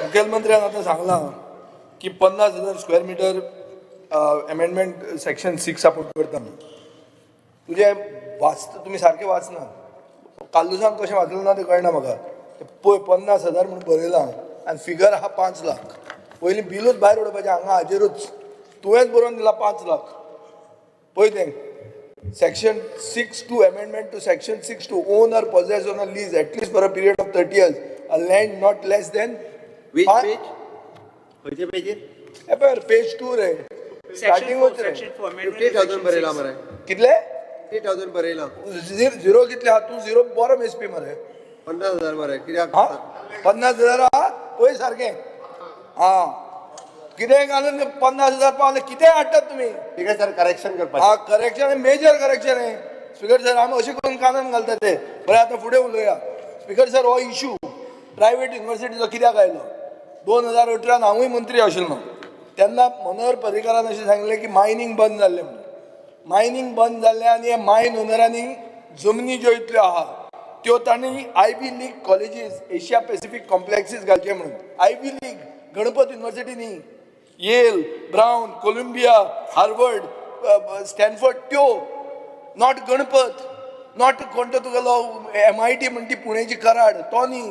मुखेलमंत्र्यान आतां सांगलां की 50,000 square meter amendment section 6 support करता म्हणून. तुजें वाचता तुमी सारकें वाचना. काल्लुसान कशें वाचलें ना तें कळना म्हाका. ते पळय, 50,000 म्हणून बरयलां आनी फिगर आहा 5 लाख. पयलीं बिलूच भायर उडोवपाचें हांगा हाजेरूच. तुवेंच बरोवन दिलां 5 लाख. पळय तें section 6(2), amendment to section 6(2), own or possess on a lease at least for a period of 30 years a land not less than Which हा? page? खंयचे पेजीर? हे पळय, पेज 2 रे, स्टार्टिंगूच रे. Section 4, amendment 50,000 section बरयला 6. मरे. कितले? 50,000 बरयला. झिरो कितले आहा? तूं झिरो बरो मेजपी मरे. 50,000 मरे कित्याक? हा, 50,000 आहा पळय सारकें. हा, कितें घालून 50,000 पावले, कितें हाडटात तुमी? ठीक आहे सर, करेक्शन करपाचें. हा, करेक्शन, मेजर करेक्शन आहे स्पीकर सर. आमी अशें करून कानान घालता ते. बरें, आतां फुडें उलोवया. स्पीकर सर, हो इशू प्रायवेट युनिवर्सिटीचो कित्याक आयलो? 2018न हांवूय मंत्री आशिल्लो तेन्ना मनोहर पर्रीकारान अशें सांगलें की मायनींग बंद जाल्लें म्हणून. मायनींग बंद जाल्लें आनी हे मायन ओनरांनी जमनी ज्यो इतल्यो आहा त्यो तांणी Ivy League colleges, Asia Pacific complexes घालचे म्हणून. आयवी लीग, गणपत युनिवर्सिटी न्ही, Yale, brown, Columbia, Harvard, Stanford त्यो, not Ganpat, not कोण तो तुगेलो एमआयटी म्हणटी पुणेची कराड तो न्ही,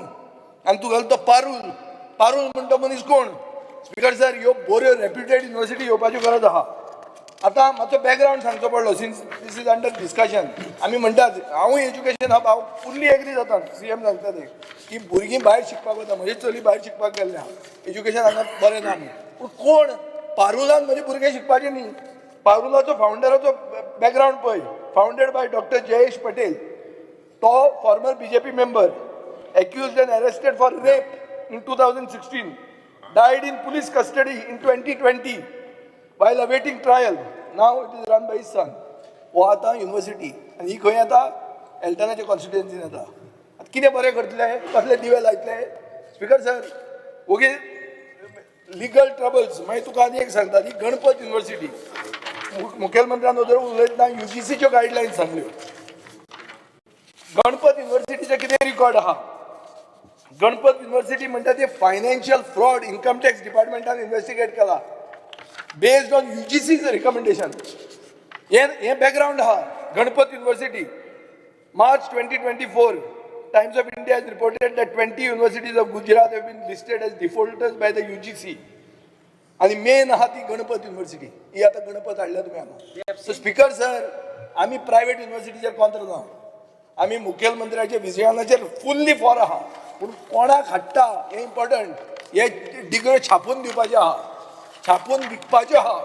आनी तुगेलो तो पारूल, पारूल म्हणटा मनीस कोण? स्पीकर सर, ह्यो बऱ्यो रेप्युटेड युनिवर्सिटी येवपाच्यो गरज आहा. आतां मातसो बॅकग्रावंड सांगचो पडलो since this is under discussion. आमी म्हणटात, हांवूय एज्युकेशन हब, हांव फुल्ली एग्री जाता सीएम सांगता ते की भुरगीं भायर शिकपाक वता. म्हजे चली भायर शिकपाक गेल्लें आहा, एज्युकेशन हांगा बरें ना म्हणून. पूण कोण पारुलान म्हजे भुरगे शिकपाचे न्ही. पारुलाचो फावंडराचो बॅकग्रावंड पळय. फावंडेड बाय डॉक्टर जयेश पटेल, तो former BJP member, accused and arrested for rape in 2016, died in police custody in 2020 while awaiting trial. Now it is run by his son. हो आतां युनिवर्सिटी आनी ही खंय येता? एल्टनाच्या कॉन्स्टिट्युएन्सीन येता. आतां कितें बरें करतले? कसले दिवे लायतले? स्पीकर सर, ओगी लिगल ट्रबल्स. मागीर तुका आनी एक सांगता, ही गणपत युनिवर्सिटी, मुखेलमंत्र्यान जर उलयतना युजीसीच्यो गायडलायन्स सांगल्यो. गणपत युनिवर्सिटीचें कितें रिकॉर्ड आहा? गणपत युनिवर्सिटी म्हणटा ती फायनान्शियल फ्रॉड इन्कम टॅक्स डिपार्टमेंटान इन्व्हेस्टिगेट केला बेस्ड ऑन युजीसीज रिकमेंडेशन. हे हे बॅकग्रावंड आहा. Ganpat university, March 2024, Times of India has reported that 20 universities of Gujarat have been listed as defaulters by the UGC. आणि main आहा ती गणपत युनिवर्सिटी. ही आतां गणपत हाडल्या तुमी हांगा. सो स्पीकर सर, आमी प्रायवेट युनिवर्सिटीचेर कॉन्त्र ना. आमी मुखेलमंत्र्याच्या विजनाचेर फुल्ली फॉर आहा. पूण कोणाक हाडटा हें इम्पॉर्टंट. हे डिग्र्यो छापून दिवपाच्यो आहा, छापून विकपाच्यो आहा.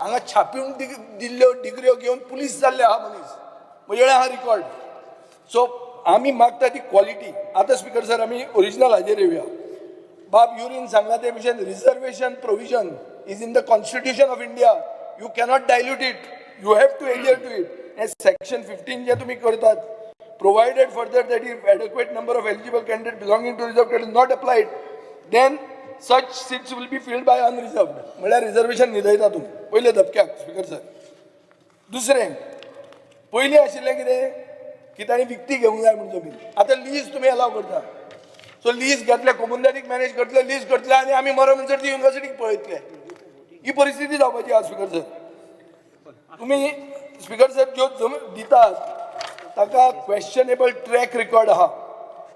हांगा छापून दिल्ल्यो डिग्र्यो घेवन पुलीस जाल्ले आहा मनीस. म्हजे कडेन आहा रिकॉर्ड. सो आमी मागता ती क्वॉलिटी. आतां स्पीकर सर, आमी ओरिजिनल हाजेर येवया. बाब युरीन सांगला ते भशेन reservation provision is in the constitution of India. You cannot dilute it, you have to adhere to it. Hey section 15 जे तुमी करतात, provided further that if adequate number of eligible candidate belonging to reserved is not applied, then such seats will be filled by unreserved. म्हळ्यार reservation न्हिदयता तुमी पयले धपक्याक. Speaker sir, दुसरें, पयलीं आशिल्लें कितें की तांणी विकती घेवंक जाय म्हूण जमीन. आतां लीज तुमी अलाव करता. सो लीज घेतले, कोमुनिदादीक मॅनेज करतले, लीज करतले आनी आमी मरो म्हणसर ती युनिवर्सिटीक पळयतले. ही परिस्थिती जावपाची आहा. स्पीकर सर, तुमी स्पीकर सर ज्यो जमीन दितात ताका क्वेश्चनेबल ट्रॅक रिकॉर्ड आहा,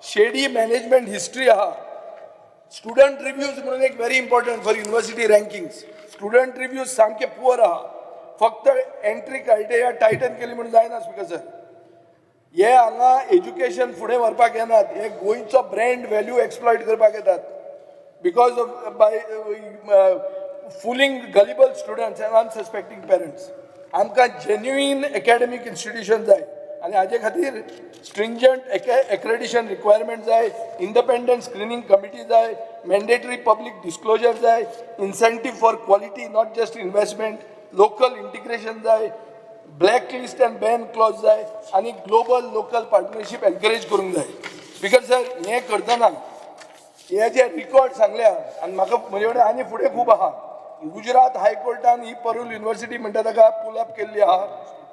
शेडी मॅनेजमेंट हिस्ट्री आहा. स्टुडंट रिव्ह्यूज म्हणून एक very important for university rankings, student reviews सामके पुअर आहा. फक्त एंट्री क्रायटेरिया टायटन केली म्हणून जायना. स्पीकर सर, हे हांगा एज्युकेशन फुडें व्हरपाक येनात, हे गोंयचो ब्रँड व्हॅल्यू एक्सप्लॉयट करपाक येतात because of by fooling gullible students and unsuspecting parents. आमकां जेन्युइन एकॅडमीक इन्स्टिट्यूशन जाय आनी हाजे खातीर स्ट्रिंजंट एक्रेडिशन रिक्वायरमेंट जाय, इंडिपेंडंट स्क्रिनींग कमिटी जाय, मॅन्डेटरी पब्लीक डिस्क्लोजर जाय, incentive for quality, not just investment, local integration जाय, black list and ban clause जाय आनी ग्लोबल लोकल पार्टनरशीप एनकरेज करूंक जाय. स्पीकर सर, हें करतना हे जे रिकॉर्ड सांगल्या आनी म्हाका म्हजे कडेन आनी फुडें खूब आहा. गुजरात हायकोर्टान ही परूल युनिवर्सिटी म्हणटा ताका पुल अप केल्ली आहा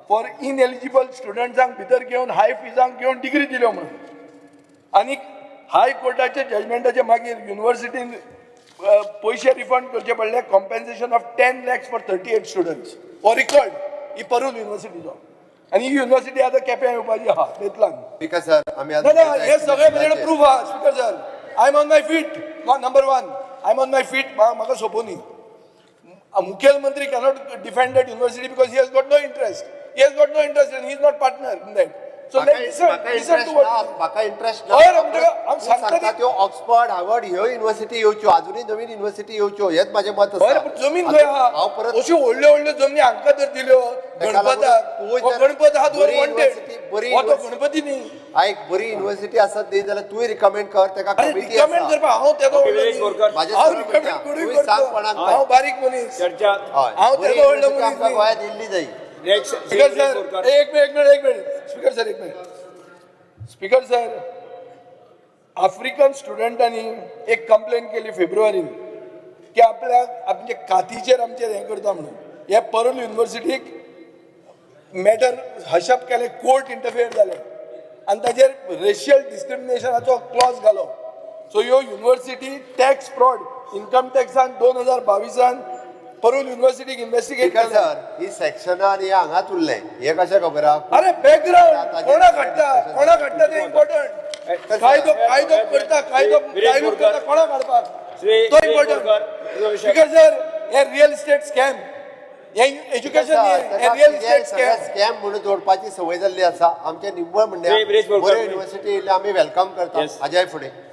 फॉर इनएलिजिबल स्टुडंट्सांक भितर घेवन, हाय फिजांक घेवन डिग्री दिल्यो म्हणून. आनी हायकोर्टाच्या जजमेंटाच्या मागीर युनिवर्सिटीन पयशे रिफंड करचे पडले, compensation of 10 lakhs for 38 students. हो रिकॉर्ड ही परूल युनिव्हर्सिटीचो आनी ही युनिव्हर्सिटी आतां केप्यां येवपाची आहा बेतलान. स्पीकर सर, आमी ना ना, हे सगळे म्हजे प्रूफ आहा. Speaker sir, I am on my feet. Number one, I am on my feet. म्हाका सोंपोनी. मुखेलमंत्री cannot defend that university because he has got no interest. He has got no interest and he is not partner in that. So listen to म्हाका interest. हय रे, म्हणटकच हांव सांगता सांगता, त्यो ऑक्सफर्ड, हार्वर्ड ह्यो युनिव्हर्सिटी येवच्यो, अजुनूय नवीन युनिव्हर्सिटी येवच्यो, हेच म्हाजें मत हय आसा. रे, पूण जमीन खंय हांव आहा? परत अश्यो व्हडल्यो व्हडल्यो जमनी हांकां जर दिल्यो ताका लागून गणपताक, तूं हो जर गणपत आहा बरी वॉन्टेड university- बरी हो तो university- Ganpati न्ही. आयक, बरी युनिव्हर्सिटी आसत न्ही जाल्यार तूंय रिकमेंड कर ताका. अरे, कमिटी रिकमेंड आसा. करपा हांव तेदो Okay, व्हडलो विरेश न्ही. बोरकर. म्हाजें हांव सरळ रिकमेंड म्हणटा, कोणूय तूंय सांग करता. कोणाक. हांव बारीक मनीस. चर्चा. हय. हांव बरी तेदो व्हडलो university मनीस आमकां न्ही. गोंयांत इल्ली जाय. नेक्स्ट. स्पीकर सर, एक मिनिट, एक मिनिट, एक मिनिट. स्पीकर सर, एक मिनिट. स्पीकर सर, आफ्रिकन स्टुडंटांनी एक कंप्लेन केली फेब्रुवारीन की आपल्याक आमचे कातीचेर आमचेर हें करता म्हणून. हे परूल युनिव्हर्सिटीक मॅटर हशप केलें, कोर्ट इंटरफियर जालें आनी ताजेर रेशियल डिस्क्रिमिनेशनाचो क्लॉज घालो. सो ह्यो युनिव्हर्सिटी टॅक्स फ्रॉड, इन्कम टॅक्सान 2022न परूल युनिव्हर्सिटीक इन्व्हेस्टिगेट स्पीकर केलें. सर, ही सेक्शनां आनी हे हांगाच उरलें, हें कशें खबर आहा? अरे, बॅकग्राऊंड कोणाक हाडटा, कोणाक हाडटा ते इम्पॉर्टंट. कायदो कायदो करता, कायदो विरेश कायदो करता कोणाक हाडपाक श्री तो विरेश इम्पॉर्टंट. बोरकर, तुजो विशय. स्पीकर सर, हे रियल इस्टेट स्कॅम, हे एज्युकेशन, हे रियल इस्टेट स्कॅम. स्कॅम म्हणून जोडपाची संवय जाल्ली आसा. आमचे निव्वळ श्री विरेश म्हणण्यार बोरकर, बऱ्यो युनिव्हर्सिटी येयल्यो, आमी welcome करता. Yes. हाज्याय फुडें.